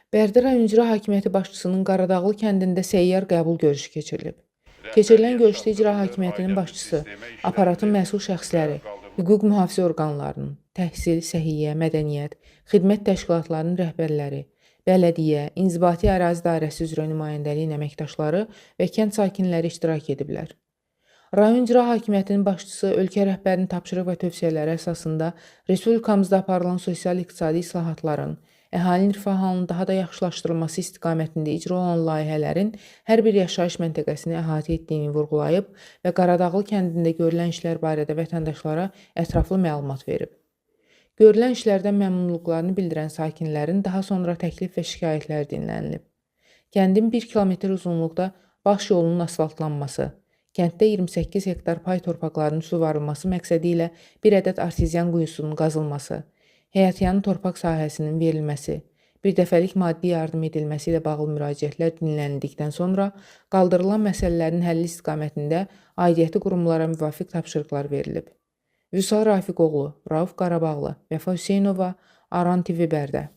Bərdə rayon İcra Hakimiyyəti başçısının Qaradağlı kəndində səyyar qəbul görüşü keçirilib. Keçirilən görüşdə İcra Hakimiyyətinin başçısı, aparatın məsul şəxsləri, hüquq mühafizə orqanlarının, təhsil, səhiyyə, mədəniyyət, xidmət təşkilatlarının rəhbərləri, bələdiyyə, inzibati ərazi dairəsi üzrə nümayəndəliyin əməkdaşları və kənd sakinləri iştirak ediblər. Rayon İcra Hakimiyyətinin başçısı ölkə rəhbərinin tapşırıq və tövsiyələri əsasında respublikamızda aparılan sosial-iqtisadi islahatların, əhalinin rifah halının daha da yaxşılaşdırılması istiqamətində icra olunan layihələrin hər bir yaşayış məntəqəsini əhatə etdiyini vurğulayıb və Qaradağlı kəndində görülən işlər barədə vətəndaşlara ətraflı məlumat verib. Görülən işlərdən məmnunluqlarını bildirən sakinlərin daha sonra təklif və şikayətləri dinlənilib. Kəndin 1 kilometr uzunluqda baş yolunun asfaltlanması, kənddə 28 hektar pay torpaqlarının suvarılması məqsədi ilə bir ədəd arteziyan quyusunun qazılması, həyətyanı torpaq sahəsinin verilməsi, birdəfəlik maddi yardım edilməsi ilə bağlı müraciətlər dinlənildikdən sonra qaldırılan məsələlərin həlli istiqamətində aidiyyəti qurumlara müvafiq tapşırıqlar verilib. Vüsal Rafiqoğlu, Rauf Qarabağlı, Vəfa Hüseynova, Aran TV Bərdə.